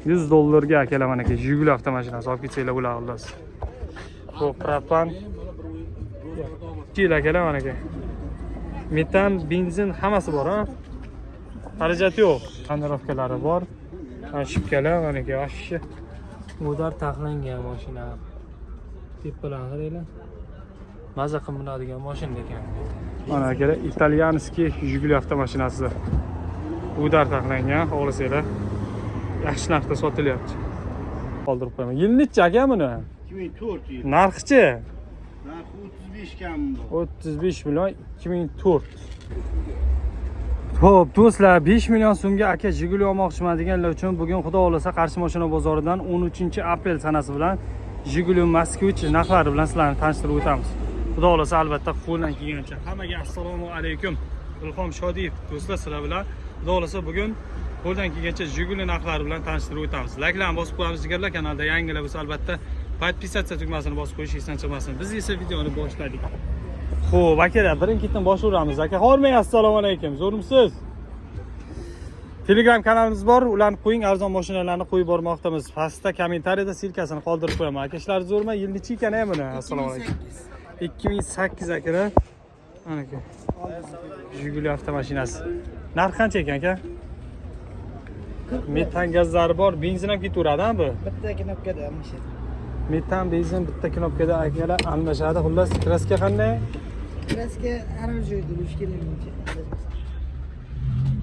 100 dollarga akalar, mana aka, Jiguli avtomashinasi olib ketsanglar bo'ladi, xullas. Bu propan 2 yil akalar, mana aka. Metan, benzin hammasi bor, ha? Xarajati yo'q. Tonirovkalari bor. Shipkalar mana aka, вообще удар taxlangan mashina. Tepalarni qaranglar. Maza qilib minadigan mashina ekan. Mana akalar, итальянский Jiguli avtomashinasi. Удар taxlangan, xohlasanglar. Yaxshi narxda sotilyapti. Qoldirib qo'yaman. Yil nechi aka buni? 2004 yil. Narxichi? Narxi 35 kam bu. 35 million, 2004. Xo'p, do'stlar, 5 million so'mga aka Jiguli olmoqchiman deganlar uchun bugun Xudo xohlasa Qarshi mashina bozoridan 13-aprel sanasi bilan Jiguli Moskvich narxlari bilan sizlarni tanishtirib o'tamiz. Xudo xohlasa, albatta qo'ldan kelgancha. Hammaga assalomu alaykum. Ilhom Shodiyev do'stlar, sizlar bilan Xudo xohlasa bugun qo'ldan kelgancha Jiguli narxlari bilan tanishtirib o'tamiz. Layklarni bosib qo'yamiz, jigarlar, kanalda yangilar bo'lsa, albatta подписаться tugmasini bosib qo'yish esdan chiqmasin. Biz esa videoni boshladik. Xo'p, akalar, birin-ketin boshlayveramiz. Aka, hormang, assalomu alaykum. Zo'rmisiz? Telegram kanalimiz bor, ularni qo'ying, arzon mashinalarni qo'yib bormoqdamiz. Pastda kommentariyada ссылка sini qoldirib qo'yaman. Aka, ishlar zo'rmi? Yil nechi ekan buni? Assalomu alaykum. 2008 akalar. Mana aka. Jiguli avtomashinasi. Narxi qancha ekan, aka? Metan gazlari bor, benzin ham ketaveradi, ha bu? Bitta knopkada almashadi. Metan, benzin bitta knopkada akalar almashadi. Xullas, краска qanday? Краска hamma joyda bo'lishi kerak menimcha.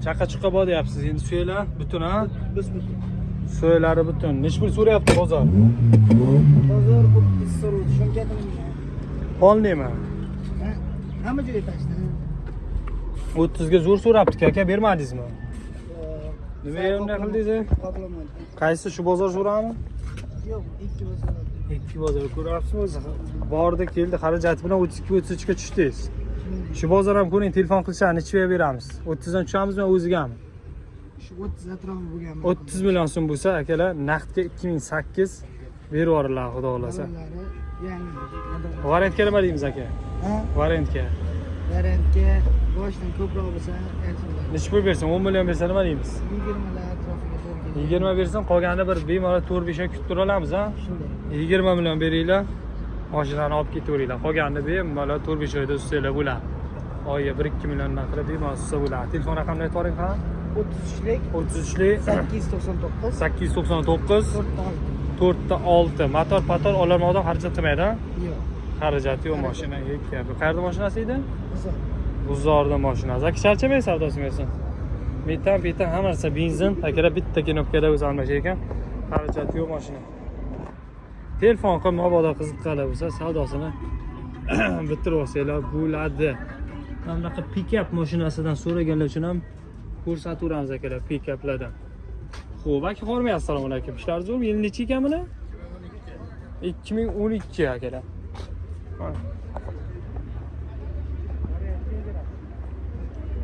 Chaqa chuqa bor deyapsiz. Endi suyaklar butun, ha? Biz butun. Suyaklari butun. Nechi pul so'rayapti bozor? Bozor 30 so'radi, shunga qilingan. Полный mi? Ha, hamma joyda tashdi. 30 ga zo'r so'rabdi, aka, bermadingizmi? Nima unday qildingiz? Qoplamadi. Qaysi, shu bozor so'radimi? Yo'q, ikki bozor. Ikki bozor ko'ryapsizmi o'zi? Bordi, keldi, xarajati bilan 32 33 ga tushdingiz. Shu bozor ham ko'ring, telefon qilishadi, nechiga beramiz? 30 dan tushamizmi o'zigami? Shu 30 atrofi bo'lgan. 30 million so'm bo'lsa, akalar, naqdga 2008 berib yuboriladi, xudo xohlasa. Balonlari yangi. Variantga nima deymiz, aka? Ha, Variantga. variantga boshidan ko'proq bo'lsa yaxshi bo'ladi. Nechi pul bersin? 10 million bersa nima deymiz? 20 lar atrofiga to'g'ri keladi. 20 bersin, qolganini bir bemalol 4-5 oy kutib tura olamiz, ha? Shunday. 20 million beringlar, mashinani olib ketaveringlar. Qolganini bemalol 4-5 oyda utsanglar bo'ladi. Oyiga 1-2 milliondan qilib bemalol utsa bo'ladi. Telefon raqamini aytib yuboring, ha? 33lik 33lik 899 899 4 4 ta 6. Motor pator olarmoqdan xarajat qilmaydi, ha? Yo'q. Xarajati yo'q mashinaga. Qayerda mashinasi edi? Bozor. G'uzorda mashinasi. Aka, charchamang, savdosi bersin. Metan, petan hamma narsa benzin. Akalar, bitta knopkada o'zi almashar ekan. Xarajati yo'q mashina. Telefon qilib, mabodo qiziqqanlar bo'lsa, savdosini bitirib olsanglar bo'ladi. Mana bunaqa pikap mashinasidan so'raganlar uchun ham ko'rsataveramiz, akalar, pikaplardan. Xo'p, aka, hormang, assalomu alaykum. Ishlar zo'rmi? Yil nechi ekan buni? 2012 akalar. Mana.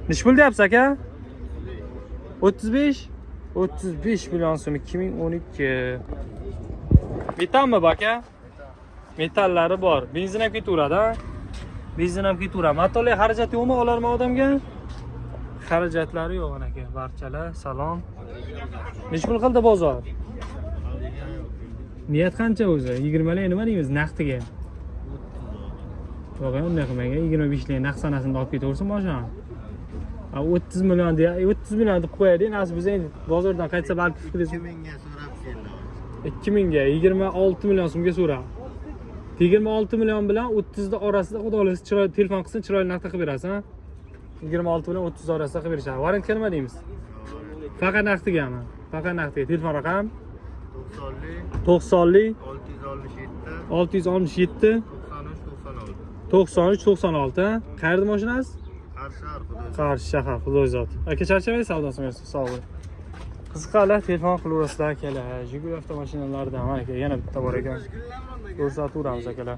Nechi pul deyapsiz, aka? 35 35 million so'm, 2012. Metanmi bu, aka? Metallari bor. Benzin ham ketaveradi, ha? Benzin ham ketaveradi. Motorli xarajat yo'qmi olarmi odamga? Xarajatlari yo'q aka. Barchalar, salom. Nechi pul qildi bozor? Niyat qancha o'zi? 20 lik nima deymiz naqdiga? Yo'q, unday qilmang. 25 lik naqd sanasini olib ketaversin mashinani. Ha, 30 million deya, 30 million deb qo'yaylik. Nasib bo'lsa endi bozordan qaytsa balki fikringiz 2000 ga so'rab keldi. 2000 ga 26 million so'mga so'rab. 26 million bilan 30 ni orasida xudo xohlasa chiroyli telefon qilsin, chiroyli narxda qilib berasiz, ha? 26 bilan 30 orasida qilib berishadi. Variantga nima deymiz? Faqat naqdigami? Faqat naqdiga. Telefon raqam 90lik 90lik 667 667 93 96. 93 96, ha? Qayerda mashinasiz? Qarshi shahar, Xudo. Qarshi shahar, Xudoyzod. Aka, charchamang, savdosini bersin, sog' bo'ling. Qiziqqanlar telefon qilaverasizlar, akalar. Jiguli avtomashinalaridan mana aka, yana bitta bor ekan. Ko'rsataveramiz, akalar.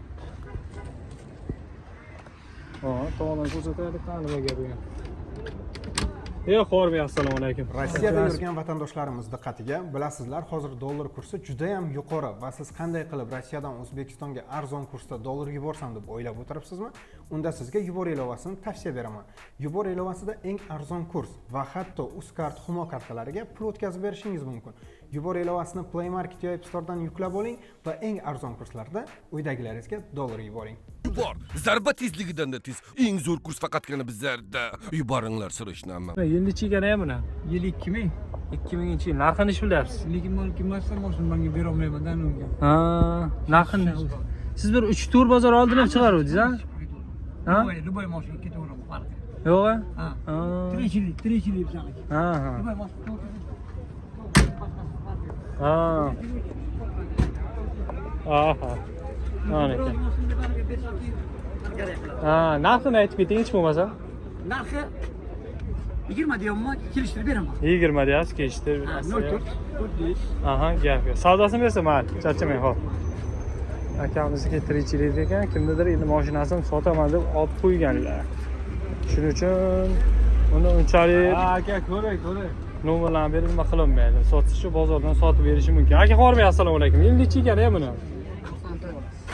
Ha, tomondan ko'rsataylik, qani nima gap ekan. Yo'q, hormang, assalomu alaykum. Rossiyada yurgan vatandoshlarimiz diqqatiga, bilasizlar, hozir dollar kursi juda ham yuqori va siz qanday qilib Rossiyadan O'zbekistonga arzon kursda dollar yuborsam deb o'ylab o'tiribsizmi? Unda sizga Yubor ilovasini tavsiya beraman. Yubor ilovasida eng arzon kurs va hatto Uzcard, Humo kartalariga pul o'tkazib berishingiz mumkin. Yubor ilovasini Play Market yo App Store'dan yuklab oling va eng arzon kurslarda uydagilaringizga dollar yuboring. Yubor, zarba tezligidan-da tez. Eng zo'r kurs faqatgina bizlarda. Yuboringlar срочно. Yil nechi ekan aya buni? Yil 2000. 2000 yil. Narxini nechi pul deyapsiz? Lekin man kimmasdan mashina menga bera olmayman unga. Ha, narxini siz bir 3-4 bozor oldin ham chiqaruvdingiz, ha? Ha? Любой mashina ketaveradi farqi. Yo'q, a? Ha. Ha. Tirikchilik, tirikchilik bizaniki. Ha, ha. Любой mashina. Ha. Aha. Mana ekan. Ha, narxini aytib keting hech bo'lmasa. Narxi 20 deyapman, kelishtirib beraman. 20 deyapsiz, kelishtirib Ha, berasiz. 04 4 Aha, gap yo'q. Savdosini bersa mayli, charchamang, xo'p. Akamizniki tirikchilik ekan, kimnidir endi mashinasini sotaman deb olib qo'yganlar. Shuning uchun uni unchalik Ha, aka, ko'ray, ko'ray. Nomerlarni berib nima qilinmaydi. Sotish shu bozordan sotib berishi mumkin. Aka, hormang, assalomu alaykum. Yil nechi ekan ya buni?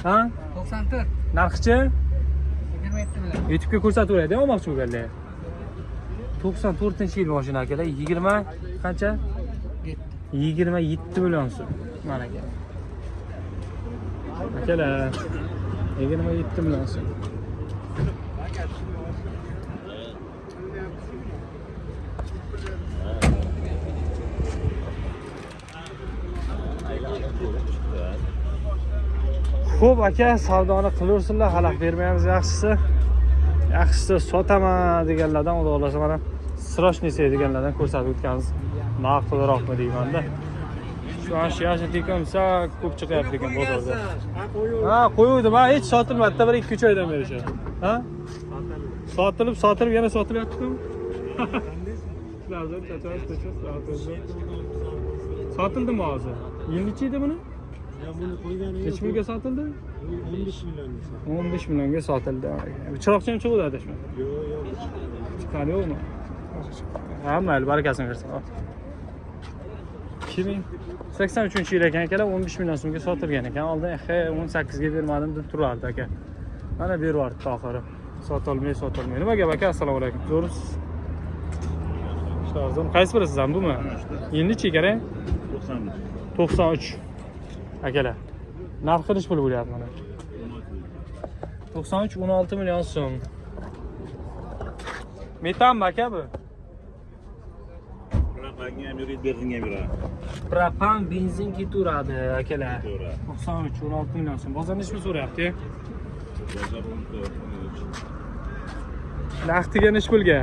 Ha? 94. Narxichi? 27 bilan. YouTube'ga ko'rsataveradi, olmoqchi bo'lganlar. 94-yil mashina akalar, 20 qancha? 27 million so'm. Mana aka. Akalar, 27 million so'm. Xo'p aka, savdoni qilaversinlar, xalaq bermaymiz yaxshisi. Yaxshisi sotaman deganlardan, xudo xohlasa mana срочный deganlardan ko'rsatib o'tganimiz ma'qulroqmi deymanda. Shu an shu yashin tekomsa ko'p chiqyapti ekan bozorda. Ha, qo'yuvdim, ha, hech sotilmadi bir 2-3 oydan beri shu. Ha? Sotilib, sotilib yana sotilyaptimi? Sotildimi hozir? Yil nechi edi buni? Nechi pulga sotildi? 15 millionga. 15 millionga sotildi. Chiroqchi ham chiquvdi adashma. Yo'q, yo'q. Chiqqani yo'qmi? Ha, mayli, barakasini bersin. 2083-yil ekan akalar, 15 million so'mga sotilgan ekan. Oldin he 18 ga bermadim deb turardi aka. Mana berib yubordi oxiri. Sotolmay, sotolmay. Nima gap aka? Assalomu alaykum. Zo'rsiz? Ishlar zo'r. Qaysi biri siz ham bumi? Yil nechi ekan? 93. 93. Akalar. Narxi nechi pul bo'lyapti mana? 93 16 million so'm. Metanmi aka bu? Propanga ham yuradi, benzinga ham yuradi. Propan benzin ketaveradi akalar. To'g'ri. 93 16 million so'm. Bozor nechi pul so'rayapti? Bozor 14, 13. Naqdiga nechi pulga?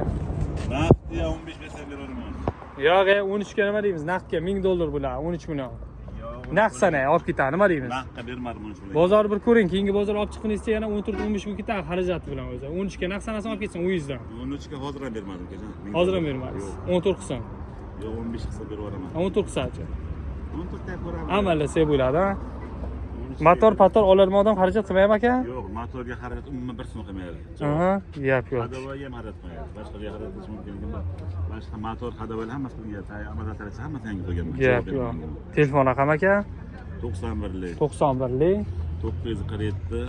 Naqdga 15 bersam beraverman. Yo'q, 13 ga nima deymiz? Naqdga 1000 dollar bo'ladi, 13 million. Yo'q. Naqd sanay olib ketadi, nima deymiz? Naqdga bermadim 13 million. Bozor bir ko'ring, keyingi bozor olib chiqingizcha yana 14-15 ming ketadi xarajati bilan o'zi. 13 ga naqd sanasini olib ketsin uyingizdan. 13 ga hozir ham bermadim kecha. Hozir ham bermadingiz. 14 qilsin. Yo'q, 15 qilsa berib yuboraman. 14 qilsachi. 14 ta ko'raman. Amallasa bo'ladi, ha? Motor pator olarmi odam xarajat qilmaymi aka? Yo'q, motorga xarajat umuman bir so'm qilmaydi. Aha, gap yo'q. Ходовой ga ham xarajat qilmaydi. Boshqa joyga xarajat qilish mumkin lekin boshqa motor, ходовой hammasi qilgan, amortizatsiya hammasi yangi qo'yganman. Gap yo'q. Telefon raqami aka? 91lik 91lik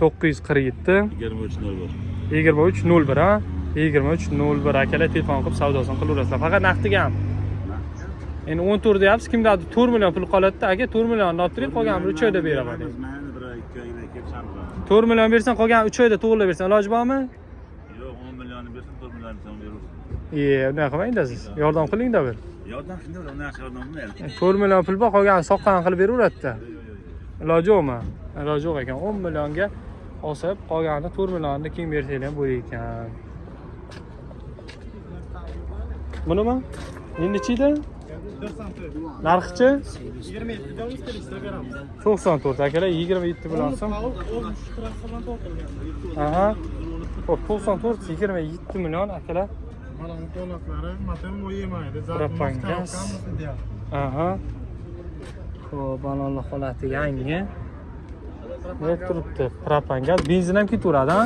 947 947 2301. 2301 ha? 2301 akalar telefon qilib savdosini qilaverasizlar. Faqat naqdiga ham. Endi 14 deyapsiz, kimdadir 4 million pul qoladi-da, aka 4 millionni olib turing, qolganini 3 oyda beraman deydi. Mayli, bir oy, 2 oyda kelishamiz. 4 million bersan, qolganini 3 oyda to'g'irlab bersan, iloji bormi? Yo'q, 10 millionni bersin, 4 millionni sen beraversin. E, unaqa qilmang-da siz. Yordam qiling-da bir. Yordam shunday, undan yaxshi yordam bo'lmaydi. 4 million pul bor, qolganini soqqan qilib beraveradi-da. Iloji yo'qmi? Iloji yo'q ekan. 10 millionga olsa, qolganini 4 millionni keyin bersanglar ham bo'lar ekan. Bunimi? Endi nechi edi? Narxichi? 27 dan kelishtirib beramiz. 94 akalar, 27 million so'm. Aha. Xo'p, 94 27 million akalar. Mana bu holatlari motor moy yemaydi. Propan gaz. Aha. Xo'p, balonli holati yangi. Ne turibdi? Propan gaz, benzin ham ketaveradi, ha?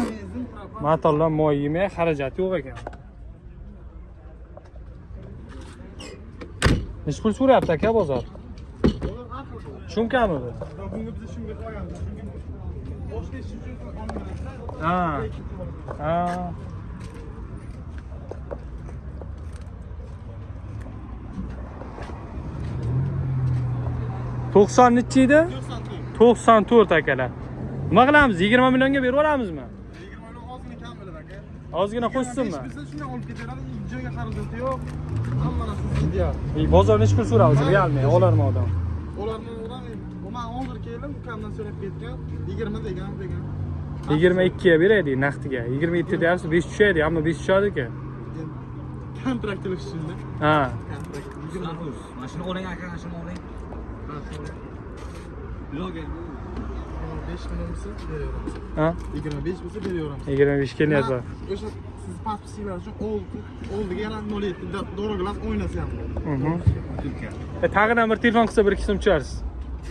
Motorlar moy yemay, xarajati yo'q ekan. Nechi pul so'rayapti aka bozor? Shumkami bu? Bunga biz shunga qo'yamiz. Chunki boshqa ish uchun olmaymiz. Ha. Ha. To'qson nechi edi? 94 akalar. Nima qilamiz? 20 millionga berib yuboramizmi? 20 million ozgina kam bo'ladi aka. Ozgina qo'shsinmi? 25 bo'lsa shunday olib ketaveradi, joyga xarajati yo'q. Hamma narsasi ideal. Bozor nechi pul so'rayapsiz? Realmi? Olarmi odam? Ularni odam man hozir keldim, ukamdan so'rab ketgan, 20 degan degan. 22 ga beraylik naqdiga. 27 deyapsiz, 5 tushaydi, ammo 5 tushadi-ku. Kontrakt qilish uchun. Ha. Kontrakt. Mana shuni oling aka, mana shuni oling. Bloger. 25 million bo'lsa beraveramiz. Ha? 25 bo'lsa beraveramiz. 25 ga niyat bor. O'sha siz подписчиклар uchun oldiga yana 0.7 дорого o'ynasa ham bo'ladi. Tag'in ham bir telefon qilsa 1-2 so'm tusharsiz.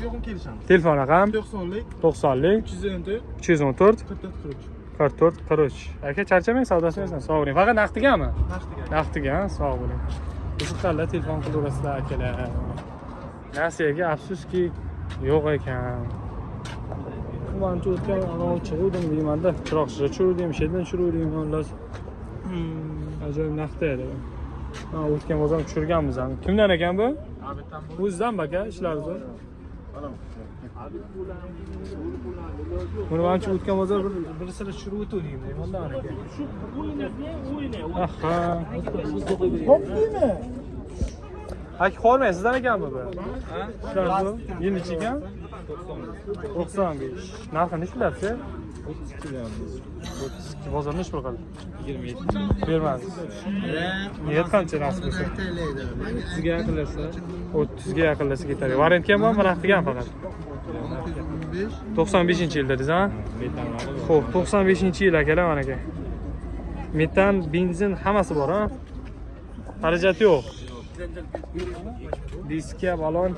Yo'q, kelishamiz. Telefon raqam 90lik 90lik 314 314 44 43. 44 43. Aka charchamang, savdosini bersin. Sog' bo'ling. Faqat naqdigami? Naqdiga. Naqdiga, ha? Sog' bo'ling. Qiziqqanlar telefon qilaverasizlar akalar. Nasiyaga afsuski yo'q ekan. Mancha o'tgan anov chiquvdim deymanda, Chiroqchida tushirdim, sherdan tushirdim, xullas. Ajoyib naqd edi. Ha, o'tgan bozor tushirganmiz ham. Kimdan ekan bu? O'zidanmi aka? Ishlari zo'r. Buni mancha o'tgan bozor birisini tushirib o'tuvdik deyman aka. Aha. Aka qo'rmang, sizdan ekanmi bu? Ha? Yil nechi ekan? 95. Narxi nechi bo'lyapti? 32. Bozor nechi pul qildi? 27. Bermadingiz. Niyat qancha nasib bo'lsa? 30 ga yaqinlashsa. 30 ga yaqinlashsa ketadi. Variantga ham bormi, naqdiga ham faqat? 95-yil dedingiz, ha? Xo'p, 95-yil akalar mana aka. Metan, benzin hammasi bor, ha? Xarajat yo'q. Diska, balon,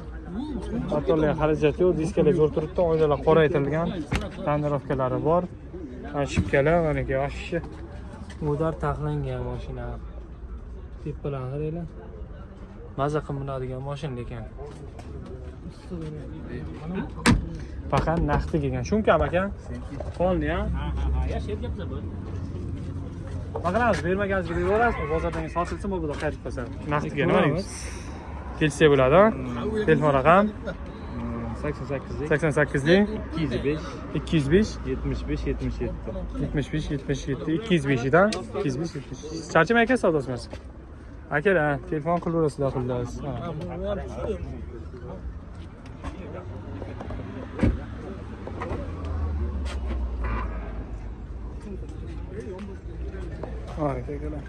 motorlar xarajat yo'q, diskalar zo'r turibdi, oynalar qoraytirilgan, tonirovkalari bor. Mana shipkalar, mana aka, вообще mudar taxlangan mashina. Tepalarni qaranglar. Maza qilib minadigan mashina lekin. Faqat naqdi kelgan. Shumkami aka? Polni, ha? Nima qilamiz? Bermaganingizga beraverasizmi? Bozordan sotilsa, mabodo qaytib qolsa. Naqdiga nima deymiz? Kelsa bo'ladi, ha? Telefon raqam 88 88 205 205 75 77. 75 77 205 dan 205 77. Charchamang aka, savdosi emas. Akalar, telefon qilaverasizlar xullas. Ha. Akalar.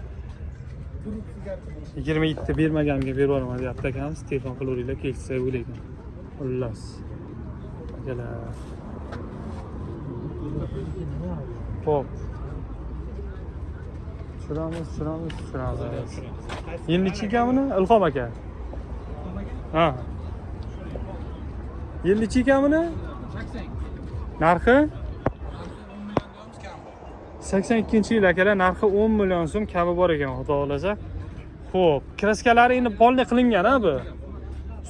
27 bermaganimga berib yuboraman deyapti akamiz. Telefon qilaveringlar, kelsa o'laydi. Xullas. Akalar. Xo'p. Tushiramiz, tushiramiz, tushiramiz. Yil nechi ekan buni? Ilhom aka. Ha. Yil nechi ekan buni? Narxi? 82-yil akalar, narxi 10 million so'm kami bor ekan, xudo xolasa. Xo'p, kraskalari endi polni qilingan ha bu.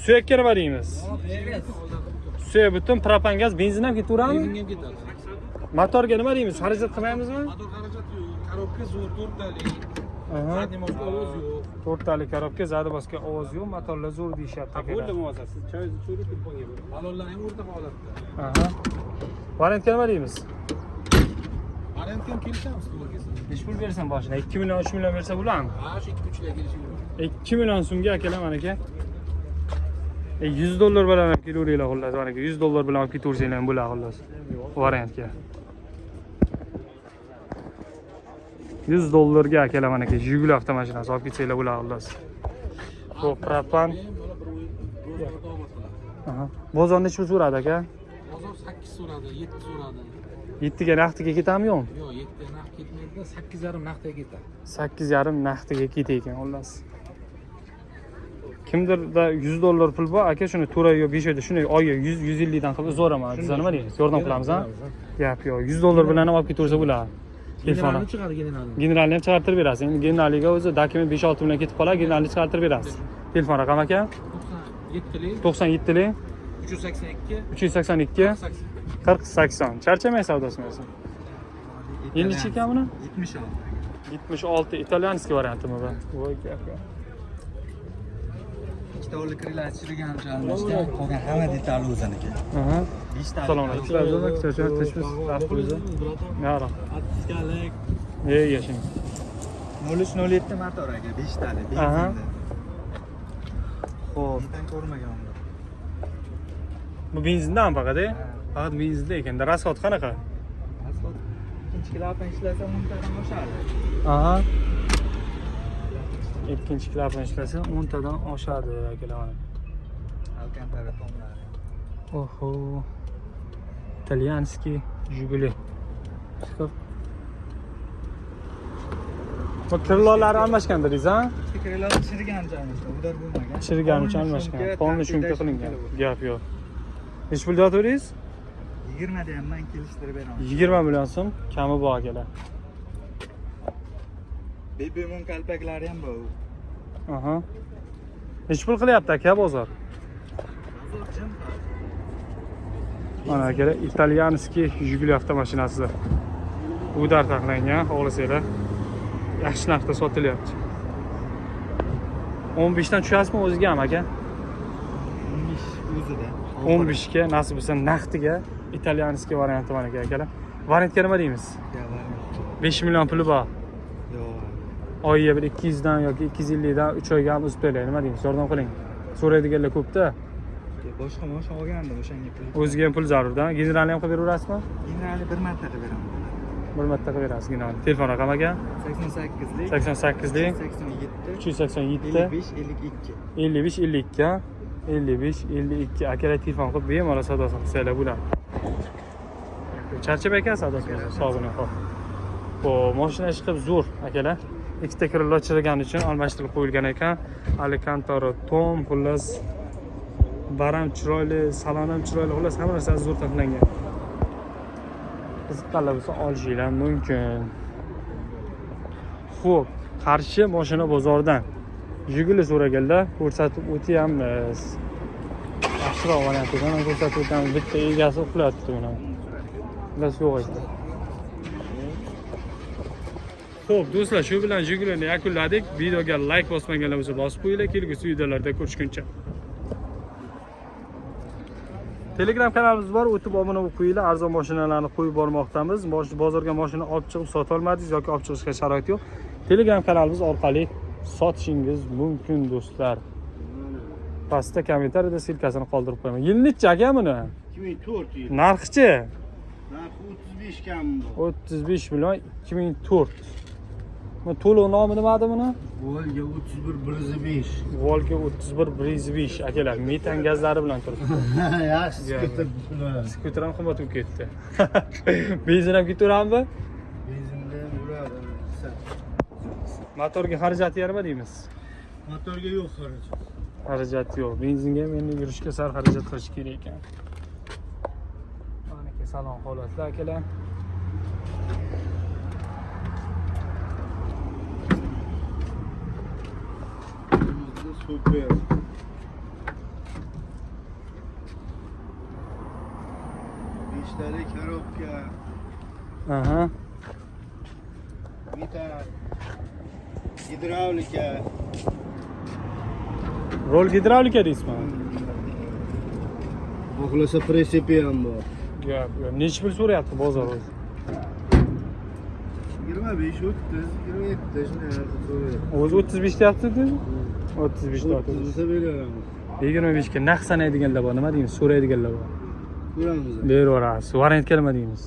Suyakka nima deymiz? Suyak butun propan gaz, benzin ham ketaveradimi? Benzin ham ketadi. Motorga nima deymiz? Xarajat qilmaymizmi? Motor xarajat yo'q, korobka zo'r, to'rttalik. Aha. Задний mostga ovoz yo'q. To'rttalik korobka, задний ovoz yo'q, motorlar zo'r deyishyapti akalar. Bo'ldi, siz choyingizni ichib telefonga bering. Balonlar ham o'rta holatda. Aha. Variantga nima deymiz? Variantga ham kelishamiz, to'g'ri kelsa. Nechi pul bersan boshına? 2 million, 3 million bersa bo'ladimi? Ha, shu 2-3 lar kelishib. 2 million so'mga akalar mana aka. $100 bilan olib kelaveringlar xullas, mana aka $100 bilan olib ketaversanglar ham bo'ladi xullas. Variantga. $100 ga akalar mana aka Jiguli avtomashinasi olib ketsanglar bo'ladi xullas. Xo'p, propan. Aha. Bozor nechi pul so'radi aka? Bozor 8 so'radi, 7 so'radi. 7 ga naqdiga ketamiyo'qmi? Yo'q, 7 ga naqd ketmaydi, 8.5 naqdga ketadi. 8.5 naqdiga ketadi ekan xullas. Kimdirda $100 pul bor, aka shuni 4 oy yo 5 oyda shuni oyiga 100-150 dan qilib zo'raman. Biz nima deymiz? Yordam qilamiz, ha? Gap yo'q. $100 bilan ham olib ketaversa bo'ladi. Telefon. Chiqadi generalni. Generalni ham chiqartirib berasiz. Endi generaliga o'zi dokument 5-6 million ketib qoladi, generalni chiqartirib berasiz. Telefon raqami aka? 97lik 97lik 382 382 40 80. Charchamay savdosi bo'lsin. Endi necha ekan buni? 76. 76 italyanskiy variantimi bu? Voy gap yo'q. Ikkita o'rli krila chirigan almashgan, qolgan hamma detali o'ziniki. Aha. Beshta. Assalomu alaykum. Tinchmiz? Rahmat. Naro. Atskalik. Ey yashang. 0307 motor aka, beshtali, Aha. benzinda. Xo'p. Metan ko'rmagan unda. Bu benzindan faqat, e? Faqat benzinda ekan. Rasxod qanaqa? Asfalt ikkinchi klapan ishlasa 10 tadan oshadi. Aha. Ikkinchi klapan ishlasa 10 tadan oshadi akalar mana. Alkantara tomlari. Oho. Italyanskiy Jiguli. Chiqib. Bu krillolari almashgan dedingiz, ha? Ikkita krila chirigan almashgan, udar bo'lmagan. Chirigan uchun almashgan. Polni shumka qilingan. Gap yo'q. Nechi pul deyotgandingiz? 20 da ham men kelishtirib beraman. 20 million so'm kami bor akalar. Bebemon kalpaklari ham bor. Aha. Nechi pul qilyapti aka bozor? Bozor jim. Mana akalar, italyanskiy Jiguli avtomashinasi. Udar taxlangan, xohlasanglar. Yaxshi narxda sotilyapti. 15 dan tushasizmi o'ziga ham aka? 15 o'zida. 15 ga nasib bo'lsa naqdiga italyanskiy varianti mana aka akalar. Variantga nima deymiz? 5 million puli bor. Yo'q. Oyiga bir 200 dan yoki 250 dan 3 oyga ham uzib beraylik, nima deymiz? Yordam qiling. So'raydiganlar ko'p-da. Boshqa mashina olgandim o'shanga pul. O'ziga ham pul zarur-da. Generalni ham qilib beraverasizmi? Generalni bir marta qilib beraman. Bir marta qilib berasiz generalni. Telefon raqami aka? 88lik 88lik 87 387 55 52. 55 52 ha? 55 52 akalar telefon qilib bemalol savdosini qilsanglar bo'ladi. Charchab ekan savdosi bo'lsa, sog' bo'ling, xo'p. Xo'p, mashina ish qilib zo'r akalar. Ikkita krilo chirigani uchun almashtirib qo'yilgan ekan. Alcantara tom, xullas baram chiroyli, salon ham chiroyli, xullas hamma narsasi zo'r taxlangan. Qiziqqanlar bo'lsa olishinglar mumkin. Xo'p, Qarshi mashina bozoridan Jiguli so'raganlar ko'rsatib o'tyapmiz. Yaxshiroq variantidan ham ko'rsatib o'tamiz. Bitta egasi uxlayapti buni. Xullas yo'q ekan. Xo'p, do'stlar, shu bilan Jigulini yakunladik. Videoga like bosmaganlar bo'lsa bosib qo'yinglar. Kelgusi videolarda ko'rishguncha. Telegram kanalimiz bor, o'tib obuna bo'lib qo'yinglar. Arzon mashinalarni qo'yib bormoqdamiz. Bozorga mashina olib chiqib sota olmadingiz yoki olib chiqishga sharoit yo'q. Telegram kanalimiz orqali sotishingiz mumkin do'stlar. Pastda kommentariyada silkasini qoldirib qo'yaman. Yil necha aka buni? 2004 yil. Narxichi? Narxi 35 kam bu. 35 million 2004. Bu to'liq nomi nima edi buni? Volga 31 105. Volga 31 105 akalar, metan gazlari bilan turibdi. Yaxshi skuter bular. Skuter ham qimmat bo'lib ketdi. Benzin ham ketaveradimi? Benzinda ham yuradi. Motorga xarajati yarmi deymiz? Motorga yo'q xarajat. Xarajat yo'q. Benzinga ham endi yurishga sal xarajat qilish kerak ekan. Maniki salon holatlar akalar. Super. Beshtali korobka, Aha. metan, gidravlika. Rol gidravlika deysizmi? Xohlasa presipi ham bor. Yo'q, yo'q. Nechi pul so'rayapti bozor o'zi? 25, 30, 27 shunday narsa so'rayapti. O'zi 35 deyapti dedi. 35 30 deyapti. bo'lsa beraveramiz. 25 ga naqd sanaydiganlar bor, nima deymiz? So'raydiganlar bor. Ko'ramiz. Beraverasiz. Variantga nima deymiz?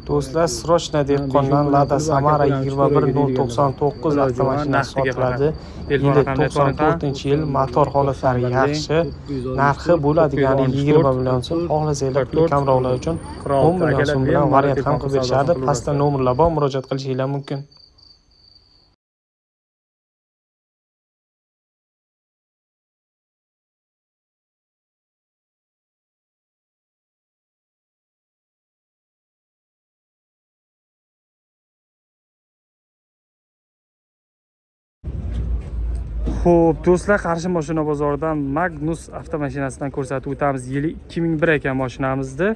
Do'stlar, срочно dehqondan Lada Samara 21099 avtomashinasi sotiladi. Yili 94-yil, motor holatlari yaxshi, narxi bo'ladigani 20 million so'm. Xohlasanglar pul kamroqlar uchun 10 million so'm bilan variant ham qilib berishadi. Pastda nomerlar bor, murojaat qilishinglar mumkin. Xo'p, do'stlar, Qarshi mashina bozoridan Magnus avtomashinasidan ko'rsatib o'tamiz. Yili 2001 ekan mashinamizni.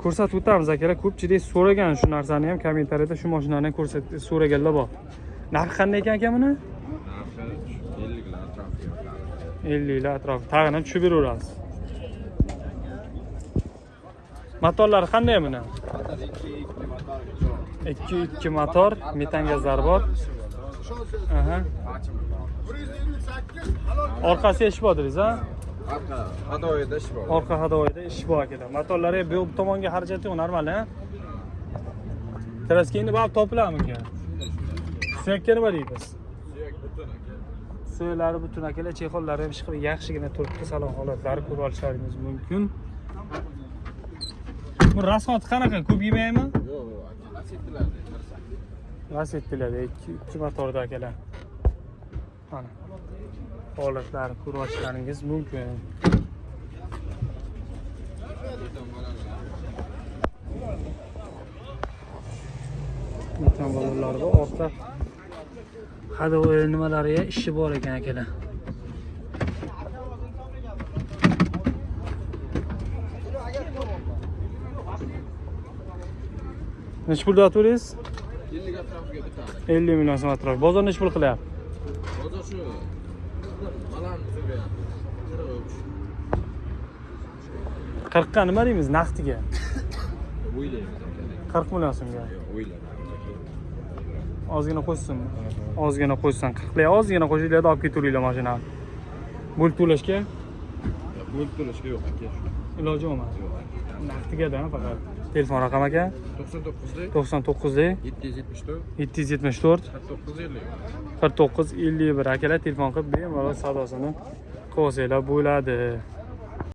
Ko'rsatib o'tamiz akalar, ko'pchilik so'ragan shu narsani ham kommentariyada shu mashinani ko'rsatib so'raganlar bor. Narxi qanday ekan aka buni? 50 lar atrofi. Tag'in ham tushib beraverasiz. Motorlari qanday buni? 2.2 motor, metan gazlari bor. Aha. Orqasi ish bor dedingiz, ha? Orqa hadoyida ish bor. Orqa hadoyida ish bor akalar. Motorlari bu tomonga xarajat yo'q, normal, ha? Kraska endi baribir topiladimi? Suyakka nima deymiz? Suyak butun aka. Suyaklari butun akalar, chexollari ham ishqilib yaxshigina turibdi, salon holatlari ko'rib olishlaringiz mumkin. Bu rasxod qanaqa? Ko'p yemaymi? Yo'q, yo'q aka. Lasettilarda 48. Lasettilarda 2 motorda akalar. Mana holatlarni ko'rib olishlaringiz mumkin. Metan ballonlari bor, ortda ходовой nimalari ishi bor ekan akalar. Nechi pulda oturingiz? 50 atrofiga bitadi. 50 million so'm atrofi. Bozor nechi pul qilyapti? Bozor shu baland so'rayapti. 43. 40 ga nima deymiz naqdiga? O'ylaymiz aka. 40 million so'mga. Yo'q, o'ylaymiz aka. Ozgina qo'shsinmi? Ozgina qo'shsin. 40 lik ozgina qo'shinglar, olib ketaveringlar mashinani. Bo'lib to'lashga Bo'lib to'lashga yo'q aka. iloji yo'qmi? Yo'q aka. Naqdiga-da faqat. Telefon raqami aka 99 99 774 774 49 50. 49 51 akalar telefon qilib bemalol savdosini qilsanglar bo'ladi.